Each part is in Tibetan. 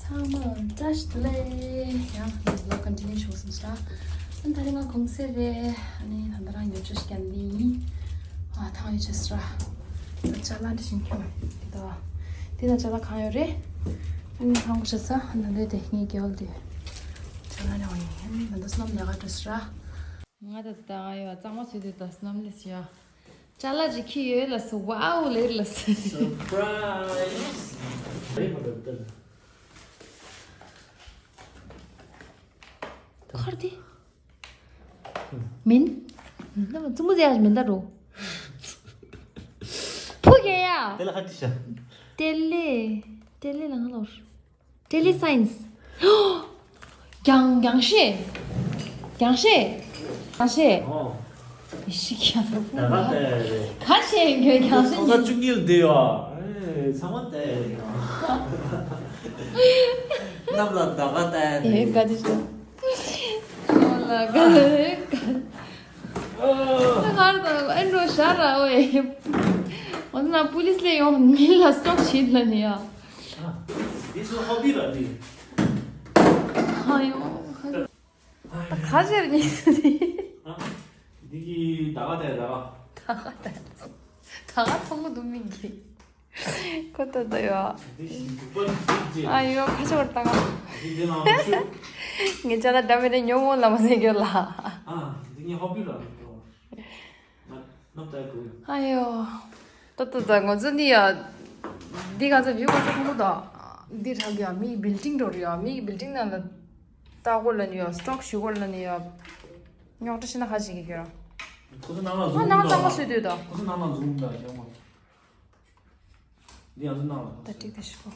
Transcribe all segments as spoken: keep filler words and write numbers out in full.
ཚང་མ་བཀྲ་ཤིས་བདེ་ལེགས། ཡང་ང་ཚོ་ལོག་ཀོན་ཊི་ནིའུ་ཞུ་སོང་ཟེར། ཨ་ད་རེས་ང་གུང་སེང་རེད། ཨ་ནི་ད་ལྟ་རང་ཉོ་ཆ་ཞིག་ཀྱང་འདི་ཡིན། ཨ་ཐང་ཡོད་ཆ་ཟེར། ད་ཅ་ལག་འདི་བཞིན་ཁྱོད་འདི་དང་འདི་དང་ཅ་ལག་གང་ཡོད་རེད། ཨ་ནི་ཧང་གོ་ཤ་ས་ཨ་ད་འདི་དེ་ངའི་སྐྱེ་བོ་དེ་ཅ་ལག་རེ་བ་ཡིན། ཨ་ནི་ད་ལྟ་སྣུམ་ལས་ཀ་འགྲོ་ཟེར། ང་ད་ད་ཡོད་གཙང་མ་བཟོས་དུས་ད་སྣུམ་ལས་ཡ། ཅ་ལག་ཅིག་ཁྱེར་ཡོད་ལ་སོ། ཝའོ་ལེར་ལ་སོ། སར་པ་རའི་ཛི། ཁར་དེ། མིན། ནམ་ཙུམ་པོ་ཟེར་ཡ་མིན་ད་རོ། ཕུ་གེ་ཡ། དེ་ལ་ཁ་ཅི་ཤ། ཏེ་ལེ། ཏེ་ལེ་ལ་ང་ལོར། ཏེ་ལེ་སའིན་སི། རྒྱང་རྒྱང་ཤེས། རྒྱང་ཤེས། རྒྱང་ཤེས། ཨོ། ཤི་ཁྱ་ཟ་ད་ག་ཏེ་རེད། ག་ཤེས་ཡིན་གྱི་རྒྱང་ཤེས་ཐོག་ས་ཡིན། བཅུ་གཉིས་ལ་བསྡད་ཡོད། ཨེ་ཚང་མ་ཏེ་རེད། གནམ་ལ་ད་ག་ཏེ་ཨེ་རེད། ག་དེ་ཤོད། ཨོ་ལ་ག་རེད་ག་ཨ། ཧར་དང་ཨེ་འགྲོ་ཤ་ར་ཨོ་ཨེ། འོ་ན་པུ་ལིས་ལས་ཡོང་མི་ལ་སི་ཊོབ་བྱེད་ལ་ནི་ཡ། ཨ། འདི་ཚོ་ཧོ་བི་ར་འདི། ཨ་ཡོ། ད་ག་ཟེར་ནི་སི་ནི། ཨ། འདི་གི་ད་ག་ད་ད་ག་ད་ག་ད་ག་ཐོང་མོ་འདུག་མི་གི། ཁོ་ད་ད་ཡོ། འདི་ཞིག་འདུག་པ་འདི་ཅི། ཨ་ཡོ་ཁ་ཆེ་བར་ད་ག་འདི་འདི་ནང་ཞུ། ངས་ཅ་ལག་འདྲ་མི་འདྲ་ཉོ་མོ་ལ་མ་ཟེར་གྱོ་ལ། ཨ། འདི་ངའི་ཧོ་བི་ར་འདི་ཡོ། ང་ནམ་ད་གུ། ཨ་ཡོ། ཏོ་ཏོ་ད་ང་ཚོ་ནི་ཡ། འདི་ག་ཚོ་བིའུ་ག་ཚོ་ཁོང་ཁོ་ད། འདི་རག་ཡ་མིའི་བིལ་ཌིང་འགྲོ་རེད་ཡ། མིའི་བིལ་ཌིང་ནང་ལ། ལྟ་སྐོར་ལ་ནི་ཡ། སི་ཊོག་ཞུ་སྐོར་ལ་ནི་ཡ། རྙོག་དྲ་ཤི་ན་ཁ་ཅིག་གི་གྱོ། ཁོ་ཚོ་ནང་ལ་ཨ་ནང་ཙམ་པ་ཟུག་སྡོད་ད། ཁོ་ཚོ་ནང་ལ་འཛུལ་འདུག་ད་ཡོང་མ། འདི་ང་ཚོ་ནང་ལ། ད་ཏིག་ཏིག་ཞིག་གོ།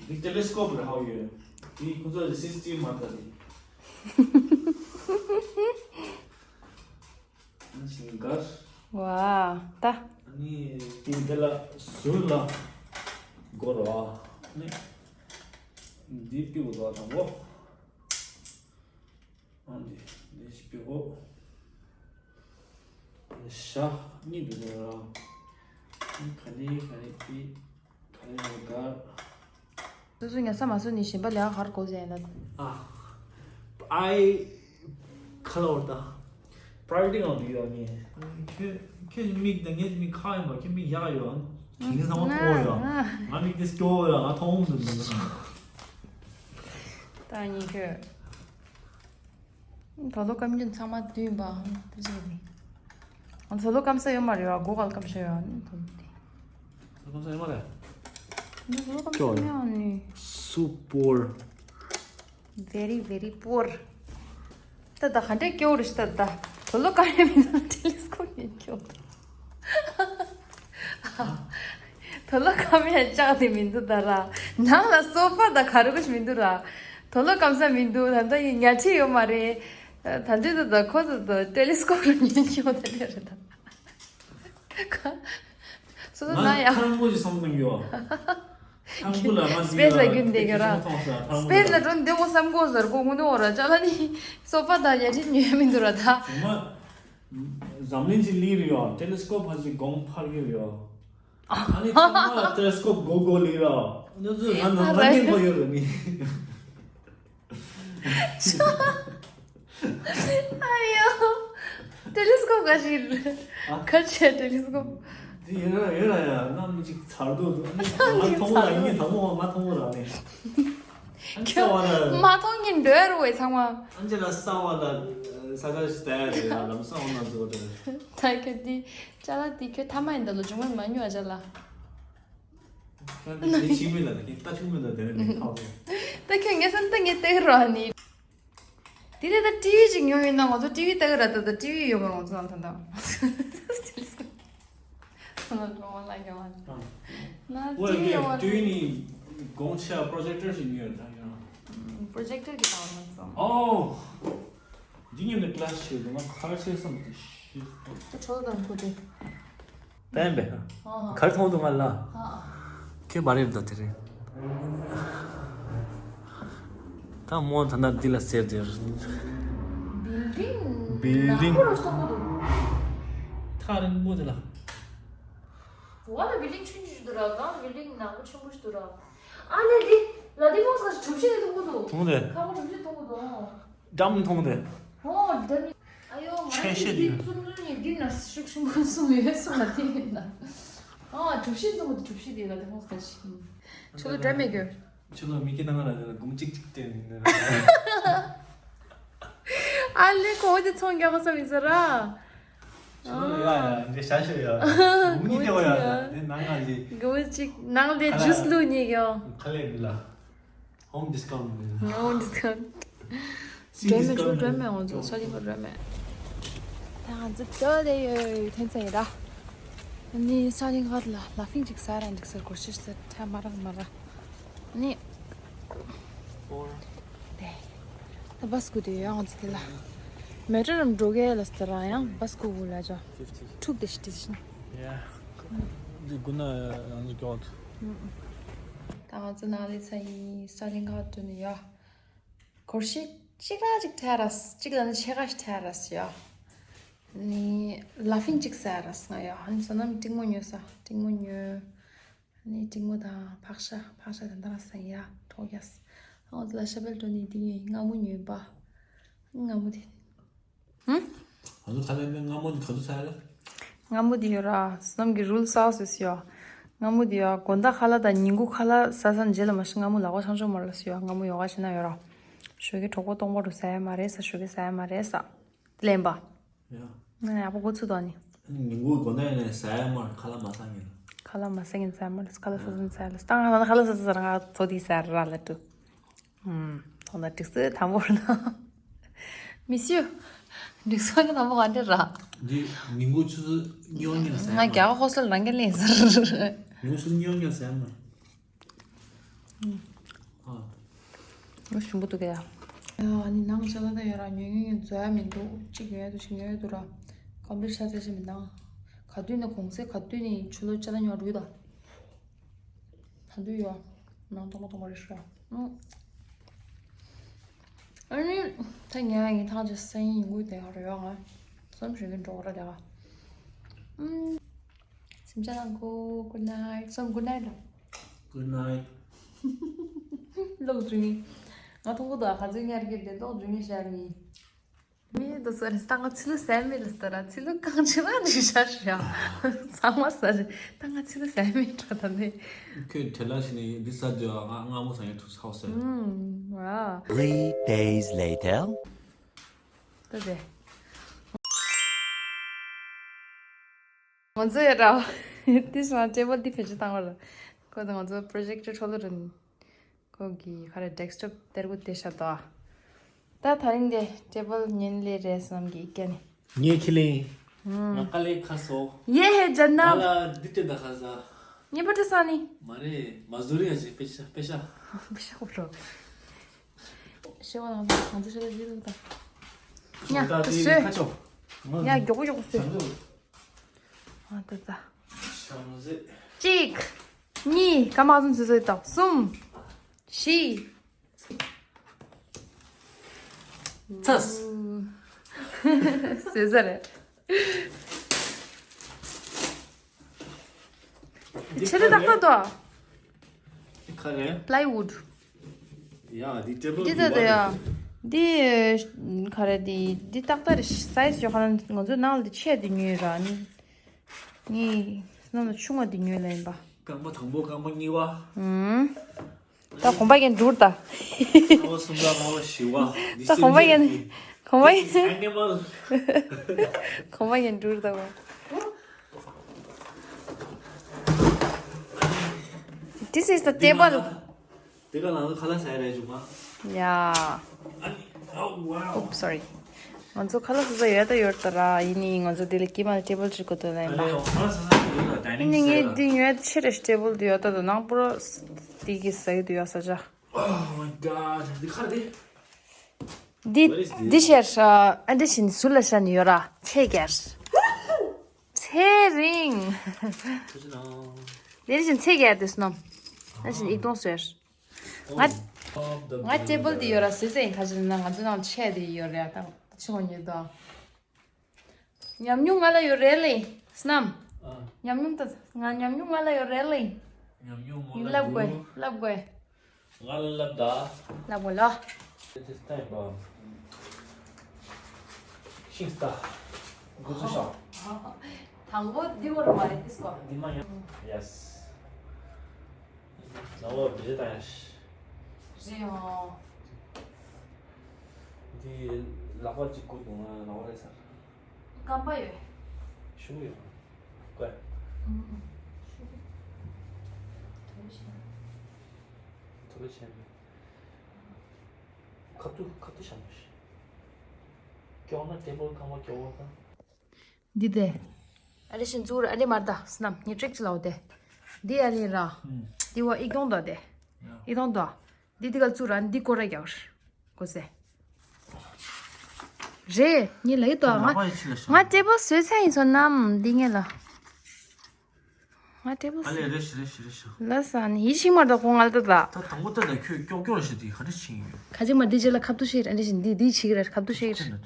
འདི་ཊེ་ལེ་སི་ཀོབ་རེད་ཧའོ་ཡོད། འདི་ཁོ་ཚོ་ལ་སི་སི་ཊི་བི་མ་ལྟ་རེད། ཨ་ཞིང་གར། ཝ་ད། ཨ་ནི་འདི་འདི་ལ་ཟུར་ལ་སྒོར་བ། ཨ་ནི་འདི་པི་བོ་དོ་དང་པོ། ཨ་འདི་འདི་ཞིག་པི་བོ། ཤ་གཉིས་འདུག་ནས་ར། ག་ནི་ག་ནི་པི་ག་ནི་ག་སོ་སོ་ཉལ་ས་མ་སོ་ནི་གཞན་པ་ལས་ཧར་གོ་ཟེར་ན། ཨ། ཨའི་ཁ་ལ་བར་ད། པ་རའི་ཝེ་ཊི་ནང་དུ་ཡོད་ངས། ཁྱོད་ཁྱོད་མིག་དང་ངས་མིག་ཁ་ཡོད་མ། ཁྱོད་མིག་ཡག་ཡོད། ཁྱེད་ཚང་མ་མཐོང་ཡོད། ང་མིག་དེ་སྐྱོ་ཡོད། ང་མཐོང་མི་འདུག་ད་ཉིན་ཁྱོད། དོ་ལོ་སྐམ་རྒྱུན་ཚང་མ་བདུན་པ་དེ་ཟེར་ནི། ང་ཚོ་ལོ་སྐམ་ས་ཡོད་མ་རེད་བ། སྒོ་ག་ལ་སྐམ་ཤ་ཡོད་ནི་དོ་ལོ་དེ། ལོ་སྐམ་ས་ཡོད་མ་རེད། ང་ཚོ་ལོ་སྐམ་ས་ཡོད་མ་ནི། སུ་པོར། Very very poor. ད་ད་ག་འདྲས་སྐྱོ་རུ་ཤི་ད་ད། དོ་ལོ་སྐམ་ཡ་མི་འདུག་ཊེ་ལེ་སི་ཀོབ་ཡིན་སྐྱོ། དོ་ལོ་སྐམ་ཡ་ལྕགས་དེ་མི་འདུག་ད་ར། ནང་ལ་སོ་ཕ་ད་ག་རུ་གུ་ཞིག་མི་འདུག་ར། དོ་ལོ་སྐམ་ས་མི་འདུག་ད་ལྟ་ཡིན་ཉལ་ཁྲི་ཡོད་མ་རེད། ད་འདི་ད་ད་ཁོ་ད་ད་ཊེ་ལེ་སི་ཀོབ་རུ་ཉན་ཆོག་ད་འདྲ་རེད་ད། སོ་སོ་ན་ཡ། ང་ཐང་པོ་ཞིག་བསམ་གྱི་ཡོད། ཐང་པོ་ལ་ང་སི་པེ་སི་ལ་རྒྱུན་ལྡན་གྱི་ར། སི་པེ་སི་ལ་འགྲོ་འདི་མོ་བསམ་གོ་ཟེར་གོ་ངུ་ནོ་ར་ཅ་ལ་ནི་སོ་ཕ་ད་ཉལ་ཁྲི་ཉོས་མི་འདུག་ར་ད། ཚང་མ་འཛམ་གླིང་གི་གླིང་རེད་ཡོད། ཊེ་ལེ་སི་ཀོབ་ཕ་ཞིག་གོང་འཕར་གྱི་རེད་ཡོད། ཨ་ནི་ཚང་མ་ཊེ་ལེ་སི་ཀོབ་གོ་གོ་ལི་ར། ང་ཚོ་ང་ནང་ང་ཉན་པོ་ཡོད་རེད་མི། ཨ་ཡོ། ཊེ་ལེ་སི་ཀོབ་ག་ཞིག་རེད། ཨ། ག་ཆེ་ཊེ་ལེ་སི་ཀོབ། འདི་ཡོད་ར་ཡོད་ར་ཡ། ནམ་ཅིག་ཚར་དུ་འདུག་ང་མཐོང་ལ་ཡིན་དང་པོ་ང་མཐོང་ར་ནི། ཨ་ནི་ས་བ་ལ། མ་མཐོང་གིན་འགྲོ་ཡ་རུ་བས་ཚང་མ། ཨ་ནི་ལ་ས་བ་ལ་ས་ཆ་ཞིག་ལྟ་ཡ་རེད་ལ་ལམ་སང་འོ་ན་འགྲོ་རེད། ད་ཁྱོད་འདི་ཅ་ལག་འདི་ཁྱོད་ཐ་མ་ཡིན་ད་ལོ་ཆུང་མ་མ་ཉོ་ཨ་ཅ་ལག་ད་ཁྱོད་ངས་བསམ་ད་ངས་ལྟ་གི་ར་ནི། དེ་ནས་ད་ཊི་ཝི་ཅིག་ཉོ་ཡོད་ན་ང་ཚོ་ཊི་ཝི་ལྟ་གི་ར། ད་ད་ཊི་ཝི་ཡོད་མ་ར་ང་ཚོ་ནང་ད་ད། ང་ལ་ཡོང་བ་ན་ཊི་ཝི་ཡོད་མ་ར། ཊི་ཝི་ནི་གོང་ཆེ་པྲོ་ཇེག་ཊར་ཞིག་ཉོས་ཡོད་ད་ཡོད་ན། པྲོ་ཇེག་ཊར་གི་ད་ང་ཚོ། ཨོ། འདི་ཉིན་ནས་ཀླ་སི་ཤི་ཡོད་ང་ཁར་ཆེ་བསམ་དེ་ཤི། ད་ཁྲོ་དང་ཁོ་དེ། པན་པེ། ཨ། གར་མཐོང་འདུག་ང་ལ། ཨ། ཁྱོད་བ་རེད་ད་དེ་རེད། ད་མོ་ད་ན་འདི་ལ་ཟེར་དེར། བིལ་ཌིང་། བིལ་ཌིང་། ནག་པོ་རུ་སྟོང་པོ་འདུག་ཐག་རིང་པོ་དེ་ལ། བ་ལ་བིལ་ཌིང་ཆུང་ཆུང་ཞིག་འདུག་ར། གང་བིལ་ཌིང་ནག་པོ་ཆེན་པོ་ཞིག་འདུག་ར། ཨ་ལེ་ལེ། ལ་དེ་མོ་ས་གྲུབ་ཤིང་མཐོང་གི་འདུག་མཐོང་དེ། ཁ་བ་གྲུབ་ཤིང་མཐོང་གི་འདུག་འགྲམ་མཐོང་དེ། ཨོ་འགྲམ། ཨ་ཡོ། ང་ཆེ་ཤེས་འདི་ཡོད། བཙུན་མོ་ནི་འདི་ན་ཤུགས་ཤིང་མ་སོང་ཡོད་སོང་ལ་དེ་ཡིན་ན། ཨོ་གྲུབ་ཤིང་མཐོང་གི་འདུག་གྲུབ་ཤིང་དེ་ལ་དེ་མོ་ས་ག་ཤིང་། ཁྱོད་ཚོ་འགྲམ་མེད་གྱོ། ཁྱོད་ཚོ་མི་སྐྱེ་ནང་ལ་དེ་ལ་སྒོར་མོ་གཅིག་གཅིག་སྟེར་ནས་ནི། ཨ་ལེ་ཁོ་འོ་དེ་ཚོང་རྒྱག་གོ་ས་མི་ཟེར་ར། ཁྱོད་ཡ་ཡ་འདི་ཤ་ཤོད་ཡ། མི་དེ་བ་ཡ། དེ་ནང་ང་ལི། གོ་ཅིག་ནང་ལས་ཇུས་ལུ་ཉེ་གི་ཡོ། ཁ་ལས་མི་ལ། ཧོམ་ཌིས་ཀའུན་ཊི་མི་ལ། ཧོམ་ཌིས་ཀའུན་ཊི། སི་འགྲོ་མེད་ཌིས་ཀའུན་ཊི་འགྲོ་མེད་ང་ཚོ་ས་ལི་གོ་འགྲོ་མེད། ད་ང་ཚོ་ཏོ་དེ་ཡོད་ཐོན་ཚེ་ཡིན་ར། ནི་ས་ལི་ག་ལ་ལ་ཕིང་ཅིག་ཟ་ར་འགྲིག་ཟེར་གོ་ཤེས་ཟེར་ཐ་མ་ར་མ་ར། ནི། དེ། ད་བ་སི་ཀུ་དེ་ཡོད་ང་ཚོ་དེ་ལ། མེ་ཏྲོ་རམ་འགྲོ་གེ་ལ་སྟེ་ར་ཡང་བ་སི་ཀུ་བུ་ལ་ཇོ། ཕིབ་ཐི། ཁྲུག་དེ་ཤི་དེ་ཤི། ཡ། འདི་དགུ་ན་ཡང་འདི་གྱོག་ད་ང་ཚོ་ནང་ལས་ཚ་ཡིན་སྟ་ལིང་ག་ཏུ་ནི་ཡོད། གོར་ཤིག་གཅིག་ར་གཅིག་ཐེ་ར་སི་གཅིག་ལ་ནི་ཕྱེད་ཀ་ཞིག་ཐེ་ར་སི་ཡོད། ནི་ལ་ཕིང་གཅིག་ཟ་ར་སི་ང་ཡོད། ཨ་ནི་ས་ནམ་ཏིང་མོ་ཉོས་ས་ཏིང་མོ་ཉོས། ནི་ཏིང་མོ་དང་ཕག་ཤ་ཕག་ཤ་དང་ད་ར་སང་ཡ་གྲོགས་ཡ། ཨོ་ལ་ཤ་བལ་ཏོ་ནི་ཏིང་ཡོ་ང་མོ་ཉོས་པ། ང་མོ་དེ། ཧུམ། ང་ཚོ་ཁ་ལས་མེད་ང་མོ་ནི་ག་ཚོད་ས་ཡ་ལ། ང་མོ་དེ་ཡོད་ར་སྣམ་གི་རུལ་སའོ་སི་ཡོ། ང་མོ་དེ་ཡོ་དགོན་ད་ཁ་ལ་དང་ཉིན་གུང་ཁ་ལ་ས་སང་རྗེས་ལ་མ་ཤི་ང་མོ་ལག་པ་ཆང་ཆུང་མ་ལ་སི་ཡོ་ང་མོ་ཡོ་ག་ཤི་ན་ཡོད་ར། ཞོ་གི་གྲོགས་པོ་སྟོང་པ་རུ་ས་ཡ་མ་རེད་ས་ཞོ་གི་ས་ཡ་མ་རེད་ས། ལེན་པ། ཡ། ང་ཡག་པོ་འགོ་ཚུགས་དོ་ནི། ཉིན་གུང་དགོང་དག་ཡིན་ནའི་ཟ་ཡ་མར་ཁ་ལག་མ་ཟ་ངེས་ལ། ཁ་ལག་མ་ཟ་ངེས་ཟ་མར་ཁ་ལག་ཟ་ཟིན་ཟ་ལ་སྟངས་ང་ཁ་ལག་ཟ་ཟ་ཟ་ང་ཚོ་དེ་ཟ་ར་ལ་ཏུ། ཐོང་ད་ཏིག་སེ་དམ་པོར་ན། མི་སུ། ཏིག་སེ་ནི་དམ་པོ་ག་འདྲ་ར། འདི་ཉིན་གུང་ཆུ་ཚོད་གཉིས་པ་ཉིན་ཟ་ཡ་མར། ང་རྒྱ་གར་ཧོ་སེལ་རང་གི་ལེན་ཟེར། ཉིན་གུང་ཆུ་ཚོད་གཉིས་པ་ཉིན་ཟ་ཡ་མར། ཨ། ཞིམ་པོ་འདུག་གས། ཨ་ནི་ནང་ཤ་ད་ད་ཡོད་ར་ཉོ་ཉོ་ཉོ་འཛོལ་ཡ་མི་འདུག་གཅིག་ཉོ་ཡ་འདུག་གཅིག་ཉོ་ཡ་འདུག་ར། གམ་པིར་ཤ་ཚ་ཞིག་མི་འདང་། ག་དུས་ནས་གོང་ཚད་ག་དུས་ནས་ཆུ་ལོ་ཅ་ན་ཉོ་རུ་ད། ད་དུས་ཡོད། ནང་ཏོང་མ་ཏོང་མ་རེ་ཤ། ཨ་ནི་ད་ཉ་ཡི་ཐང་ཅི་སེང་ཡིན་དགོས་དེ་ག་རེ་ཡོད་ང་། བསམ་ཞིག་གི་འགྲོ་ར་དེ་ག། སེམས་ཅན་ལ་གོ། Good night. Some good night. Good night. ལོག་འཇུ་ངེས། ང་མཐོང་གོ་ད་ག་ཚོད་ཉར་གྱི་དེ་ལོག་འཇུ་ངེས་ཤར་ངེས། མི་དུ་སོ་རེ་ད་ང་ཚི་ལུ་ཟས་མེད་ལ་སྟ་ར་ཚི་ལུ་གང་ཆི་ན་འདི་ཤར་ཤ། ཚང་མ་ཟ་རེ་ད་ང་ཚི་ལུ་ཟས་མེད་འགྲོ་ད་ནི། ཁྱོད་དེ་ལ་ཞིག་ནི་འདི་ཟ་རྒྱུ་ང་སྔ་མོ་ཟ་ཡ་ཐུག་ཧའོ་ཟེར། ཨུམ། ཨ། Three days later. ད་དེ། ང་ཚོ་ཡ་ར། དེ་སོང་ཊེ་བལ་འདི་བེད་སྤྱོད་བཏང་བ་ར། ཁོ་ད་ང་ཚོ་པྲོ་ཇེག་ཊར་འཕྲོ་ལོ་རུ་ནི། ཁོ་གི་ཁ་ར་ཌེ་སི་ཊོབ་གཏེར་སྒོ་དེ་ཤ་དོ། ད་ད་རིང་དེ་ཊེ་བལ་ཉིན་ལས་རེད་བསམ་གི་སྐྱ་ནི། ངས་ཁི་ལེ། ང་ཀ་ལེ་ཁ་སོ། ཡེ་ཧེ་ཇ་ན། ང་ལ་འདི་ཏེ་ད་ཁ་ས། ངས་པ་ཏེ་ས་ནི། མ་རེད་མ་ཟུར་ཡ་ཞིག་པེ་ཤ་པེ་ཤ། པེ་ཤ་ཁོ་རོ། ཤེ་བ་ལང་ང་ཚོ་ཤེ་བ་ཟིག་ལ་ད། ཉ་ད་ད་དེ་སོས། ཁ་ཆོ། ཉ་མགྱོགས་པོ་མགྱོགས་པོ་སོས། ཨ་ད་ད། ཤམ་ཟེ། གཅིག་གཉིས་ཀ་མ་ཟུམ་ཟེ་ཟེ་ད་གསུམ། བཞི། ཚས། ཟེ་ཟེ་རེད། འདི་ཆེ་རེ་ཁ་ཏག་ཏག་རེད། དོ། འདི་ཁ་རེད། པ་ལའི་ཝུད། ཡ་འདི་ཊེ་བལ་འདི་ད་ད་ཡ། འདི་ག་རེ་འདི་འདི་ཏག་ཏག་རེད་སའི་ཛི་ཡོད་ཁ་ན་ང་ཚོའི་ནང་ལ་འདི་ཆེ་འདི་ཉོས་ར་ནི། ངས་སྣང་ལ་ཆུང་བ་འདི་ཉོས་ལ་ཡིན་པ། རྐང་པ་དང་པོ་རྐང་པ་གཉིས་པ། ཨུམ། ད་གོམ་པ་ཡན་འགྲུར་ད། རྐང་པ་གསུམ་པ་རྐང་པ་བཞི་པ། ད་གོམ་པ་ཡན། གོམ་པ་ཡན། Animal. གོམ་པ་ཡན་འགྲུར་ད་བ། This is the table. དེ་ག་ལ་ཁ་ལག་ཟ་ཡ་རེད་ཇུ་མ། ཡ། ཨ་ནི། Oh, wow. Oops, sorry. ང་ཚོ་ཁ་ལག་ཟ་ས་ཡོད་ད་ཡོད་ད་ར་ཡིན་ནི་ང་ཚོ་དེ་ལ་ཀི་མ་ལ་ཊེ་བལ་ཅིག་གོ་ཏོ་ལ་ཡིན་པ། ཨ་ནི་ཁ་ལག་ཟ་ས་ཡོད་ད་ཌའི་ནིང་ཡིན་ནི་ཟེར་ངས་ད། འདི་ཉོས་ཆེ་རེ་ཊེ་བལ་དུ་ཡོད་ད་ད་ནང་པོ་ར་དེ་གི་ཟ་ཡོད་དུ་ཡོད་ས་ཆ། Oh my god. འདི་ག་རེ་དེ། འདི། What is this? འདི་ཤར་ཨ་འདྲ་བཞིན་ཟུར་ལ་ཤར་ནི་ཡོད་ར་ཚེ་གར། ཚེ་རིང་། ཁོ་ཅི་ན། དེ་བཞིན་ཚེ་གར་དེ་སྣོམ། ཨ་བཞིན་ཨིག་དོང་ཟེར། ང་ང་ཊེ་བལ་དེ་ཡོད་ར་སེ་སེ་ཡིན་ཁ་ཅིག་ན་ང་ཚོ་ནང་ཆས་དེ་ཡོད་རེད་ད་ཆུང་ཉེ་དོ། ཉམས་མྱོང་ང་ལ་ཡོད་རེད་ལེ། སྣམ། ཨ། ཉམས་མྱོང་ད་ང་ཉམས་མྱོང་ང་ལ་ཡོད་རེད་ལེ། ཉམས་མྱོང་མོ་ལབ་དགོས། ལབ་དགོས། ང་ལ་ལབ་ད། ལབ་དགོས་ལ། དེ་དེ་ལྟ་ཡིན་པ། ཤིང་རྟ། འགོ་ཚུགས་ཤག་དང་པོ་འདི་བོར་མ་རེད་འདི་སྐོར། འདི་མ་ཡང་། ཡེས། ལ་བོར་འདི་ལྟ་ཡང་ཤི། རེད་ཡོང་། འདི་ལག་པ་གཅིག་བསྐུར་འདུག་ང་ལག་པ་རེད་ཟེར། སྐམ་པ་ཡོད། ཤུགས་ཡོད། ཀོས། ཨུམ། ཤུགས། དོ་ཤི། དོ་ཤི། ཁ་ཐུག་ཁ་ཐུག་བྱ་མ་ཤི། སྐྱོག་ན་ཏེ་བལ་ཁང་བ་སྐྱོག་བ་དང་། འདི་དེ། ཨ་ལེ་ཤིན་ཙུར་ཨ་ལེ་མར་ད་སྣམ་ཉི་ཀྲིག་ཅི་ལའོ་དེ། འདི་ཨ་ལེ་ར། ཨུམ། འདི་བ་ཨི་གདོང་ད་དེ། ཡ། ཨི་གདོང་ད། འདི་འདི་ག་ཙུར་ཨ་འདི་ཀོ་ར་རྒྱག་གོ་སེ། རེད་ཉི་ལ་ཡི་དོ་ང་། ལག་པ་ཡི་ཕྱི་ལ་ཤོག་ང་ཏེ་བལ་བཟོས་ཚར་ཡིན་སོ་ནམ་འདི་ངེ་ལ། ང་ཏེ་བལ་ཨ་ལེ་བཟོས། རེ་ཤི་རེ་ཤི་རེ་ཤི། ལ་ས་ནི་ཡི་ཤིང་མར་ད་ཁོ་ང་ལ་ད་ད། ད་དང་པོ་ད་ད་ཁྱོད་ཀྱོག་ཀྱོག་ལ་ཤི་དེ་ག་འདྲ་ཤིང་ཡོད། ཁ་ཅིག་མ་འདི་རྗེས་ལ་ཁབ་ཏུ་ཤེས་ར་འདྲ་ཤིང་འདི་འདི་ཤིག་ར་ཁབ་ཏུ་ཤེས་ར།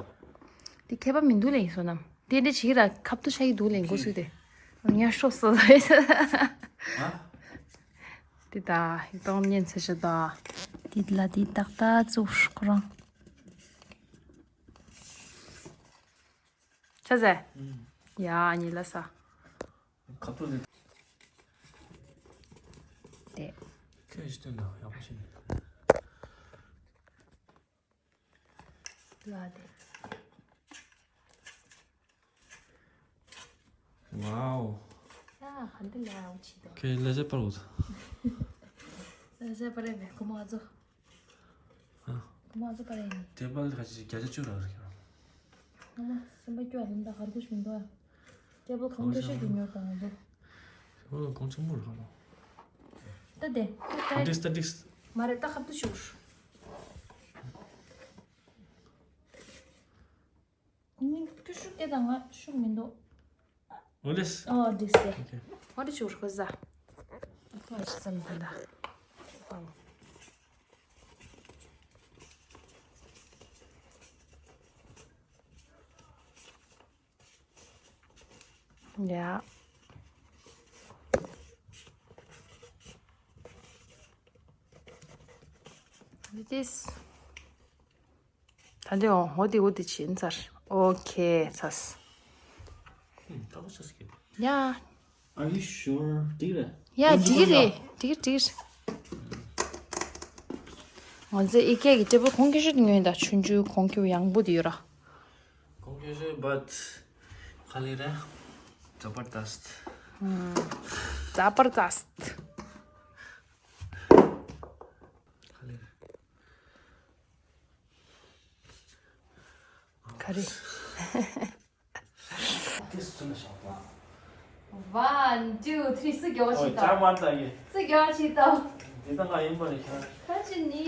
འདི་ཁྱད་པར་མི་འདུག་ལེ་ཡིན་སོ་ནམ། དེ་འདྲ་བྱེད་ཀྱི་ར་ཁབ་ཏུ་ཤ་ཡི་འདུག་ལེན་དགོས་སུ་དེ། ཉ་ཤོག་སོ་ཟ་ཡི་ཟ། ཧ། དེ་ད་ཡི་ཏོང་ཉན་ཚེ་ཤ་ད། དེ་ལ་དེ་ཏག་ཏག་བཙུགས་ཁོ་རང་། ཆ་ཟེ། ཡ་ཉི་ལ་ས། ཁབ་ཏུ་ལེན། དེ། ཁྱོད་ཞིག་སྟོན་དང་ཡག་པོ་བྱས་ནས། ལ་དེ། ཝའོ། ཡ་ག་འདི་ལ་ཡག་པོ་བྱེད་དོ། ཁྱོད་ལ་ཇ་པར་འོ། ལ་ཇ་པར་རེད་པས་ཁོ་མ་ཚོ། ཨ། ཁོ་མ་ཚོ་པར་ཡིན། ཏེ་བལ་ཁ་ཅིག་བརྒྱ་ཆ་བཅུ་རག་རེད། ང་མ་སེམས་པ་སྐྱོ་བ་ལུང་ད་གར་ཁུ་ཤི་མི་འདུག་ཨ། ཏེ་བལ་གོང་ཆེ་ཤོས་དེ་ཉོས་དང་ང་ཚོ། ཏེ་བལ་གོང་ཆེན་པོ་རེད་ཁ་མོ། ད་དེ། ད་ཏིགས་ད་ཏིགས། མ་རེད་ད་ཁབ་ཏུ་ཤུགས། ཁོ་མིན་ཁུ་ཤུགས་དེ་དང་ང་ཤུགས་མི་འདུག་འོ་ལེས། ཨོ་འདིས་ཏེ། ཨོ་ཁེ། འོ་འདི་ཤུགས་ཁོ་ཟ། ཁོ་ཤི་ཙམ་ད་ད། Yeah. This. ད་འདི་འོ་འོ་འདི་འོ་འདི་ཕྱིན་ཚར། ཨོ་ཁེ་ཚར། ཧུམ། ད་ལོ་ཆ་སི་ཀེ། Yeah. Are you sure? འགྲིག་རེད། Yeah འགྲིག་རེད། འགྲིག་འགྲིག་ང་ཚོའི་ཨི་ཀེ་གི་ཏེ་བལ་གོང་ཁེ་ཤོས་དེ་ཉོས་ཡིན་ད། ཆུང་ཆུང་གོང་ཁེ་ཡང་པོ་དེ་ཡོད་ར། གོང་ཁེ་ཤོས་བཊ་ག་ལེ་རེད། ཛ་བར་དསྟ། ཛ་བར་དསྟ། ག་ལེ་རེད། ག་རེ། དེ་སུ་ལ་ཤོག་ལ། One, two, three. སུ་མགྱོགས་ཨོ་ཅིག་ཅག་དང་། མ་ལྟ་ཡི། སུ་མགྱོགས་ཅིག་དང་། འདི་ད་ང་ཡིན་པ་རེད་ཤག་ཁ་ཅི་ནི།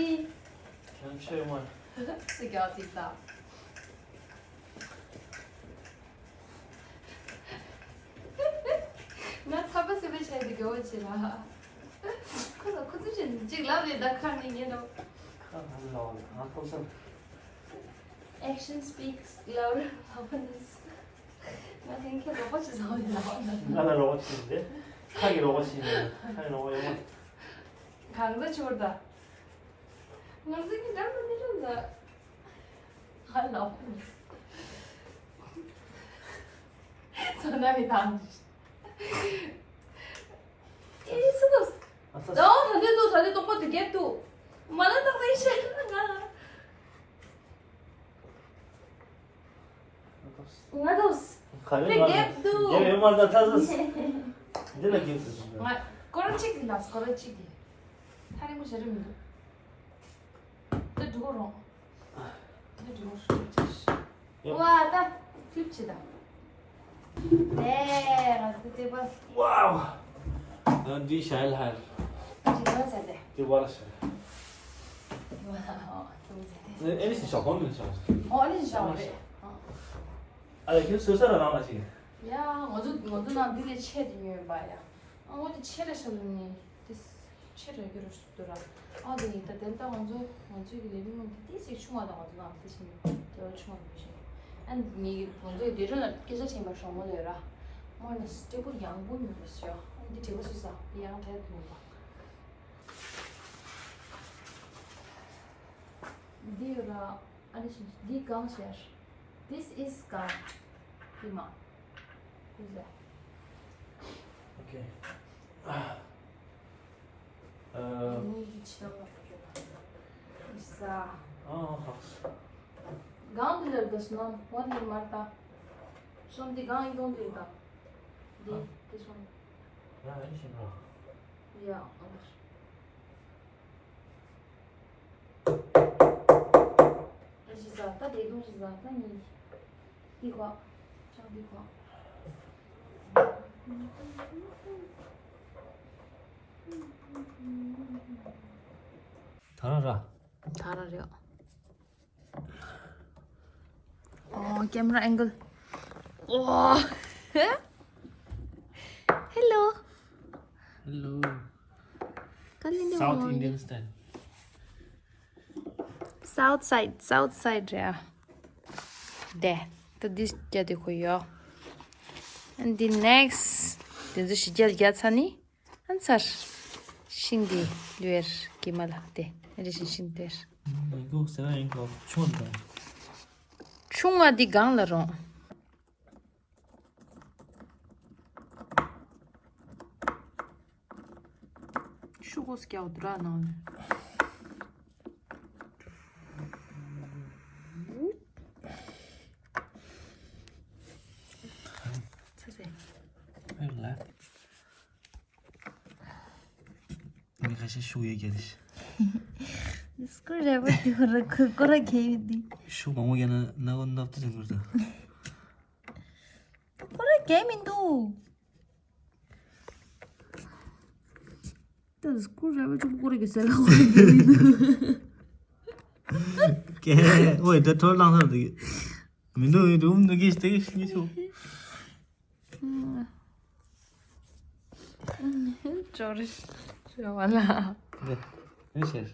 ཁྱོད་ཆོས་མ། སུ་མགྱོགས་ཅིག་དང་། ང་ཚ་པ་སེ་པའི་ཆེད་དུ་མགྱོགས་ཅིག་ལ། ཁོ་ཚོ་ཁོ་ཚོ་ཅི་ཅིག་ལབ་རེད་ད་ཁ་ནི་ཉན་རོགས། ཁ་ང་ལ་ང་ཐོབ་སོང་། Action speaks louder than words. ང་ཐེངས་ཁྱེད་རོགས་པ་བྱེད་བཟང་བའི་ལག་པ་ན། ང་ལ་རོགས་པ་བྱེད་དེ། ཁ་གི་རོགས་པ་བྱེད་ནས་ཁ་གི་རོགས་པ་ཡོང་བ། གང་ཟག་ཆོར་ད། ང་ཚོ་གི་འགྲམ་དུ་མི་རུང་ད། ང་ལ་རོགས་པ་ནི། སོ་ན་མི་དང་། ཨེ་སུ་དུ། ཨ་ད། ད་འོ་ད་འདི་འདུག་ད་འདི་རྟོག་པ་དེ་གེབ་འདུག་མ་ན་ཏག་ཏག་ཤེས་ང་། ང་དོ། ག་རེ་དེ་ང་རྒྱབ་འདུག་རྒྱབ་ཡོད་མ་ད་ད་ཟ། འདི་ལ་རྒྱབ་འདུག་ང་སྐོར་ར་གཅིག་གི་ལ་སྐོར་ར་གཅིག་གི། ཐ་རིང་པོ་ཞེ་རེ་མི་འདུག་ད་འགྲོ་གོ་རོང་། ད་འགྲོ་གོ་རོང་། ཡོ། ཝ་ད་ཕིབ་ཆི་ད། ལེ་ང་ཚོ་དེ་པ། ཝའོ། ད་འདི་ཤའི་ལ་ཧར། འདི་པ་ཟེར་ཏེ། དེ་བ་ལ་ཤར། ཝའོ། ཨེ་ནི་སི་ཞོག་གོང་ནི་ཞོག་ཨོ་ནི་ཞོག་རེད། ཨ་ལེ་ཁྱོད་སོ་ས་ར་རང་ལ་ཞིག་ཡ་ང་ཚོ་ང་ཚོ་ནང་འདི་ལས་ཆེ་དེ་ཉོས་པ་ཡ། ཨ་ང་ཚོ་ཆེ་ར་ཤ་ལུ་ནི་དེ་ཆེ་ར་རྒྱུ་རུ་ཤུག་ཏུ་ར། ཨ་དེ་ཡིན་ད་དེ་ད་ང་ཚོ་ང་ཚོའི་གི་ལེ་བི་རུམ་དེ་ཏི་ཞིག་ཆུང་བ་དང་ང་ཚོ་ནང་དེ་ཞིག་ཉོས་དེ་བ་ཆུང་བ་མི་ཤེས། ཨ་ངེད་ང་ཚོའི་དེ་རུ་ལ་སྐད་ཆ་དྲན་པ་ཞོག་མོ་ལས་ར། མོ་ལ་སྤྲེ་པོ་ཡང་པོ་ཉོས་པ་སོ་ཡ། ཨ་འདི་དྲན་པ་སུ་ས་དེ་ཡང་དྲན་ཐུབ་པ། འདི་ཡོད་ར། ཨ་ནི་ཞིག་འདི་གང་ཤར། This is གང་། འདི་མ། Who's that? Okay. ཨ། ནི་ཡི་ཆ་ལ་ཟ། ཨ་ཧ། གང་འདི་ལ་འདི་སྣམ་ཝ་ལི་མར་ད། སོང་འདི་གང་ཡིན་དོན་འདི་ད། འདི་ཨ། འདི་སོང་། ཡ་ཨ་ནི་ཞིག་ར། ཡ་ཨ་ནི། ཞིག་ཟ་ད་དེ་དུང་ཞིག་ཟ་ད་ཉིན། འདི་ཁོ། ཅང་འདི་ཁོ། ད་ར་ར། ད་ར་ར། ཨོ་camera angle། ཨོ། Hello། Hello། ཀ་ལི་འདི། South Indian style། South side, south side རེད། དེ། ད་འདི་རྒྱ་དེ་ཁོ་ཡོ། And the next དེ་ཚོ་ཞིག་རྒྱ་རྒྱ་ཚ་ནི། ཨ་ཚར། ཤིང་འདི་ལུས་ཀྱི་མ་ལགས་ཏེ། རེ་ཞིག་ཤིང་དེར། ཆུང་བ་འདི་གང་ལ་རོང་། ཤུ་གོ་སྐྱའོ་དུ་ར་ནང་ལ། ཚ་ཚེ། ཨེ་ལ། ངས་ཁ་ཤས་ཤུགས་ཡོད་རྒྱལ་ལ་ཤི། སྐུ་རེ་བ་དེ་བར་ཁོ་སྐོར་ར་གས་ཡོད་དེ། ཤུགས་མང་པོ་རྒྱལ་ན་ན་གོ་ནབ་ཏུ་ལེན་དགོས་ད། སྐོར་ར་གས་མི་འདུག་ད་སྐུ་རེ་བ་ཅུང་སྐོར་ར་གས་ཟེར་ལ་སྐོར་ར་གས་མི་འདུག་ཀེ་ཨོའི་ད་ཐོར་ལང་ཐར་འདུག་མི་འདུག་ཡོད་འདུག་འདུག་གིས་དེ་གིས་ཤི་ཤོག་ཅོ་རི་ཅོ་བ་ལ། འདི་འདི་ཤེར།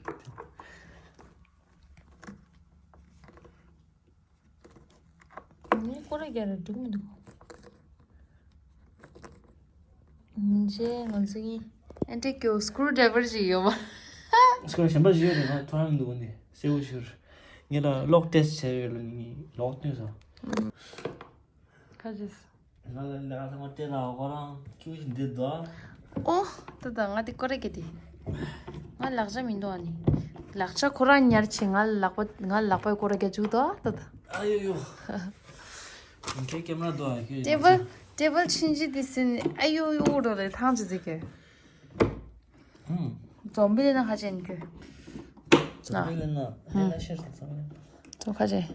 ངས་སྐོར་ར་རྒྱག་ར་འགྲིག་མི་འདུག་ཉིན་ཆེ་ང་ཚོ་གཉིས་ཨེ་འདྲ་སྐྱོ་སྐུ་རུ་ཌ་རའི་བར་ཞིག་ཡོད་པ། སྐོར་གཞན་པ་ཞིག་ཡོད་རེད། ང་ཐོ་རངས་འདུག་ནི་སེའུ་ཞུར། ངས་ལ་གློག་ཊེ་སི་ཊི་བྱས་ཡོད་ལ་ནི་གློག་ཐོན་སོང་། ཁ་ཅིག་ང་ལ་ལ་ང་ལ་ལྟས་ན་ཁོ་རང་ཁྱིའུ་ཞིག་འདི་འདུག་ཨོ། ད་ད་ང་དེ་སྐོར་ར་གི་དེ། ང་ལག་ཆ་མི་འདུག་ཨ་ནི། ལག་ཆ་ཁོ་རང་ཉར་ཆེ་ང་ལག་པ་ང་ལག་པའི་སྐོར་ར་གི་བཅུག་འདུག་ད་ད། ཨ་ཡོ་ཡོ། ཁྱེད་ཀེམ་ར་འདུག་ཨ་ཁྱོད། ཊེ་བལ་ཊེ་བལ་ཆིན་ཅི་དེ་སིན་ཨ་ཡོ་ཡོ་རོ་རེ་ཐང་ཅི་ཟིག་གི། ཧུམ། འཛོམས་པི་ལེ་ན་ཧ་ཅན་ཁྱོད། འཛོམས་པི་ལེ་ན་ལེ་ན་ཤེར་དང་འཛོམས་པི་ལེ་ན། ཙོ་ཁ་ཅན།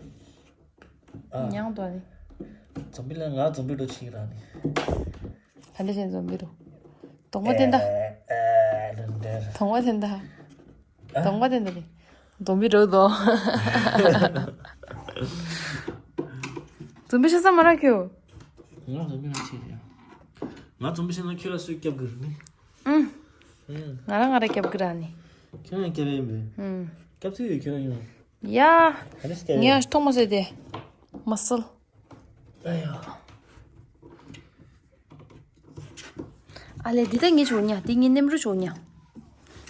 ཨ། མྱང་དོ་ནི། འཛོམས་པི་ལ་ང་འཛོམས་པི་འགྲོ་ཆིག་ར་ནི། ག་འདྲ་བྱས་འཛོམས་པི་རུ། གདོང་པ་བསྟན་ད། ཨེ་ཨེ་ལན་ལན། གདོང་པ་བསྟན་ད། ཨ། གདོང་པ་བསྟན་ད་ནི། འཛོམས་པི་འགྲོ་དོ། འཛོམས་པི་ཤ་ས་མ་ར་ཁྱོད། ང་འཛོམས་པི་ན་ཆེ་ཡ། ང་འཛོམས་པི་ཤ་ན་ཁྱོད་ལ་སུས་སྐྱབས་གི་རུ་ནི། ཨུང་། ཨུང་། ང་རང་ང་ར་སྐྱབས་གི་ར་ནི། ཁྱོད་རང་སྐྱབས་ཡིན་པས། ཨུང་། སྐྱབས་ཚུལ་ཡོད་ཁྱོད་རང་ཡིན། ཡ། ག་རེ་སྐྱབས་ཡིན། ངས་ཐོག་མ་ཟེར་ཏེ། མ་སོལ། ཨ་ཡ། ཨ་ལེ་འདི་ད་ངས་ཆོག་ཉ་འདི་ངས་ནེམ་རུ་ཆོག་ཉ།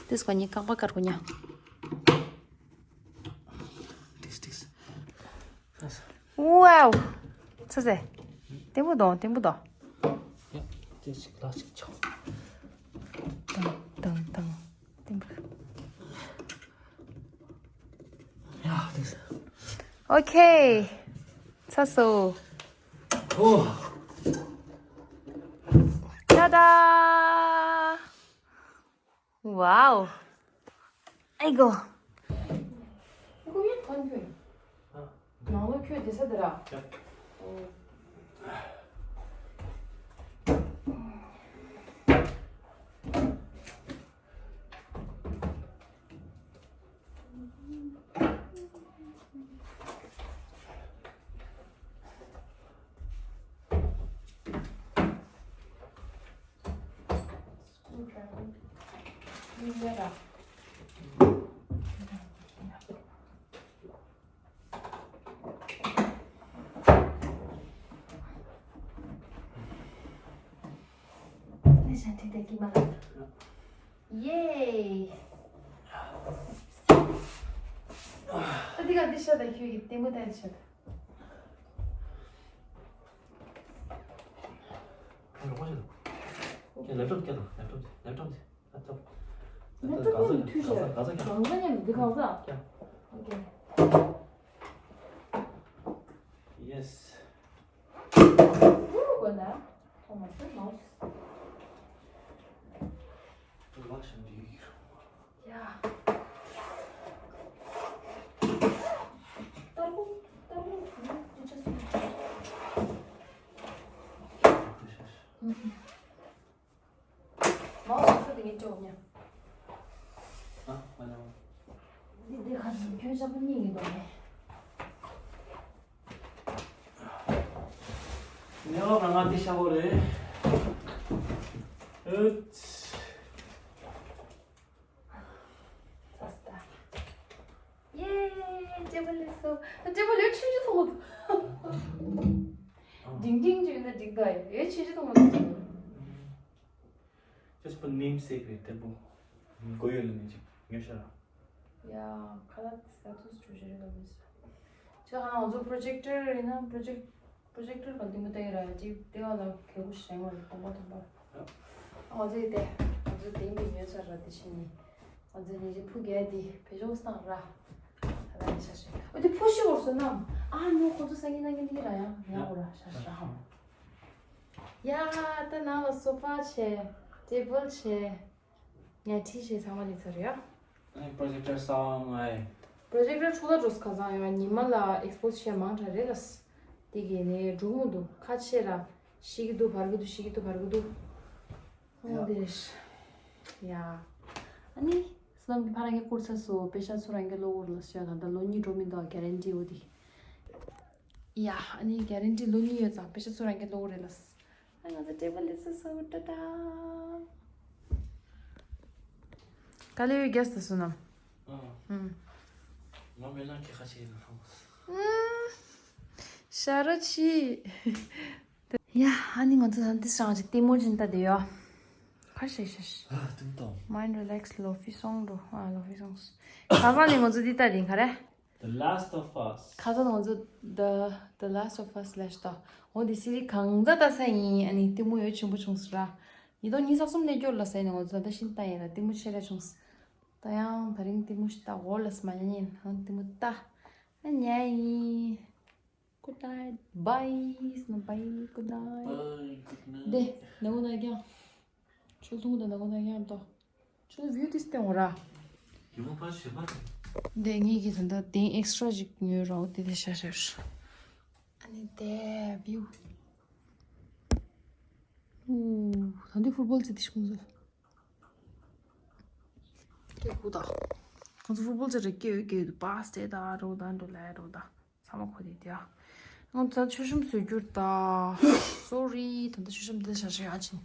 དེ་སྐོར་ངས་རྐང་པ་དཀར་པོ་ཉ། ཏིས་ཏིས། ཝའོ། ཚ་ཚེ། ལྟད་མོ་དང་ལྟད་མོ་དང་། ཡ། ཏིས་ཅིག་ལ་ཅིག་ཆོག་དང་དང་དང་། ཨོ་ཁེ། ཚར་སོང་། ཨོ། ཏ་ཏ། ཝའོ། ཨའི་གོ། ནང་ལོགས་ཁྱོད་བསྡད་ས་དེ་ར། ཡེ། ད་དེ་ འདི་ཤ་དང་ཁྱོད་ཀྱི་ལྟད་མོ་ལྟ་འདི་ཤ་དང་། ཁྱོད་ལོག་པ་ཤ་དང་། ཁྱོད་ལེབ་ཊོབ་སྐྱེལ་དང་ལེབ་ཊོབ་ལེབ་ཊོབ་ལེབ་ཊོབ། ལེབ་ཊོབ་ཀྱི་མཐུད་ཤ། གང་ཟག་མཉམ་འདི་གང་ཟག་ཨོ་ཁེ། Yes. དགོས་ན་ཐོག་མ་ཟེར་མའོ་སི། ཡ། ཏར་པོ་ཏར་པོ་ཅི་ཆ་སུ། མའོ་སི་ཚོ་དེ་ངས་སྤྲོད་ཉམས། ཨ་མ་ཉམས། འདི་འདི་ཁ་ཤས་ཁྱོད་ཅག་པོ་གཉིས་ཡིན་པ་རེད། ངས་ལབ་ན་ང་འདི་ཤ་བོ་རེད། ཨུད། ཚ་སྟ། ཡེ། ལྟད་མོ་ལེགས་སོ། ལྟད་མོ་ལོས་ཆུང་ཆུང་མཐོང་གི་འདུག་ཨ། འབྲིང་འབྲིང་ཅིག་ཡིན་ན་འགྲིག་ག་ཡོད་ཆུང་ཆུང་མཐོང་གི་འདུག Just put namesake རེད་ལྟད་མོ། མགོ་ཡོད་ལ་ནི་ཅིག་ཉོ་ཤ་ར། ཡ། ཁ་ལག་ས་ཐུག་ཅུ་ཞིག་རེད་ལ་མི་ཟེར། ཁྱོད་ཧ་ང་ཚོ་པྲོ་ཇེག་ཊར་ཡིན་ན་པྲོ་ཇེག་པྲོ་ཇེག་ཊར་ག་ལྟད་མོ་ལྟ་ཡི་ར་ཅིག་ལྟེ་བ་ལ་གལ་པོ་ཞེ་ང་རེད་གོམ་པ་མཐོན་པོ། ཨ་ང་ཚོ་ཡི་དེ་ང་ཚོ་དེང་གི་ཉོས་ཚར་ར་དེ་བཞིན་ནི་ང་ཚོ་ཉིན་ཅིག་ཕུ་རྒྱལ་དེ་བེད་སྤྱོད་བཏང་ར། ད་ལྟ་ནི་ཤ་ཤེ་ཨོ་དེ་ཕོ་ཤི་བོར་སོ་ནམ། ཨ་ཉོ་ཁོ་ཚོ་སང་ཉིན་གནངས་ཉིན་དེ་གི་ར་ཡང་ཡག་གོ་ར་ཤ་ཤ་ཧ། ཡ། ད་ནང་ལ་སོ་ཕ་བྱས། ཊེ་བལ་བྱས། ངས་ཁྲིད་བྱས་ཚང་མ་ལས་ཚར་ཡ། ཨ་ནི་པྲོ་ཇེག་ཊར་གསར་པ་ང་ཨེ། པྲོ་ཇེག་ཊར་ཕྱུག་ལ་འགྲོ་ས་ཁ་སང་ཡོད། ཉི་མ་ལ་ཨེགས་པོ་ཟི་བྱས་མང་དྲགས་རེད་ལ། དེ་གས་ནས་འགྲུག་མོ་འདུག་ཁ་ཕྱེ་ར། ཤི་གི་འདུག་བར་གི་འདུག་ཤི་གི་འདུག་བར་གི་འདུག་ཨོ་ཡ། དེ་རེད། ཡ། ཨ་ནི། བསོད་ནམས་ཀྱི་ཕ་རང་གི་བསྐུར་ཚ་སོ་པེ་ཤ་ཚུར་རང་གི་གློ་བུར་ལ་སོ་ཡ་ད་ལོ་གཉིས་འགྲོ་མི་འདུག་གེ་རན་ཊི་འོ་དེ། ཡ། ཨ་ནི་གེ་རན་ཊི་ལོ་གཉིས་ཡོད་ཙང་པེ་ཤ་ཚུར་རང་གི་གློ་བུར་རེད་ལ། ཨ་ང་ཚོ་ཊེ་བལ་ལས་སོ་སོ་ཏ་ཏ། ག་ལེ་ཡོད་རྒྱས་ད་སོ་ནམ། ཨ། ཨུམ། ང་མེ་ལང་ཁེ་ཁ་ཆེ་ཡིན་ལ། ཤ་ར་ཆི། ཡ། ཨ་ནི་ང་ཚོ་ད་འདི་སང་ཅིག་ལྟད་མོ་ཅིག་ལྟ་དེ་ཡོད། ཁ་ཤས་ཤས། ཨ་ཏུམ་ཏོ། མའིན་ཌི་རི་ལེགས་ལོ་ཕི་སོང་འགྲོ། ཨ་ལོ་ཕི་སོང་། ཁ་སང་ནི་ང་ཚོ་འདི་ལྟ་དེ་ག་རེ། The Last of Us. ཁ་སང་ང་ཚོ་The The Last of Us ལབ་ཤག་འོ་དེ་སི་རི་གང་ཙམ་ལྟ་ས་ཡིན། ཨ་ནི་ལྟད་མོ་ཡོད་ཆེན་པོ་བྱུང་སོང་ར། ཉིས་སྟོང་ཉི་ཤུ་རྩ་གསུམ་ནས་སྐྱོར་ལ་ཟེར་ནས་ང་ཚོ་ད་ལྟ་ཤིན་ཏུ་ཡིན་ར་ལྟད་མོ་ཆེ་ར་བྱུང་སོང་། ད་ཡང་ད་རིང་ལྟད་མོ་ཞིག་ལྟ་འོ་ལ་སི་མ་ཉན་ཡིན་ཧང་ལྟད་མོ་ལྟ། ཨ་ཉན་ཡིན། Good night. Bye. Bye. Good night. Bye. Good night. དེ་ནག་པོ་ནག་རྐྱང་། ཆུ་ཐུང་དང་ནག་པོ་ནག་རྐྱང་དང་། ཆུ་བིའུ་དེ་སྟེང་འོ་ར། ཡུ་མོ་ཕར་བྱེད་པ། དེ་ངེད་ཀྱིས་ད་ལྟ་གདན་ཨེགས་ཊ་ར་ཞིག་ཉོས་ར་འོ་དེ་དེ་ཤ་ཤ། ཨ་ནི་དེ་བིའུ། ཨུ། ད་འདི་ཕུཊ་བོལ་རྩེད་དེ་ཤི་ཁུང་ཟེར། སྐད་གུ་ད། ཁོང་ཚོ་ཕུཊ་བོལ་རྩེད་རེ་སྐད་ཡོད་སྐད་ཡོད་པཱ་སི་དེ་ད་རོ་ད་འགྲོ་ལ་རོ་ད། ཚང་མ་གོ་དེ་དེ་ཨ། ང་ཚོ་མཆོད་གཤོམ་བཟོ་རྒྱུར་ད། སོ་རི། ད་ལྟ་མཆོད་གཤོམ་འདི་བྱ་བྱ་ཡ་ཅིན།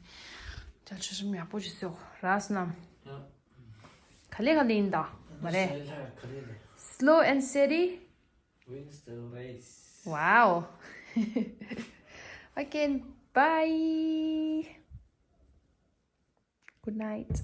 ད་མཆོད་གཤོམ་ཡག་པོ་ཅིག་བཟོ་ར་སྣམ། ཡ། ག་ལེ་ག་ལེ་ཡིན་ད། མ་རེད། ཤ་ལ་ག་ལེ་ལེ། Slow and steady wins the race. Wow. Okay, bye. Good night.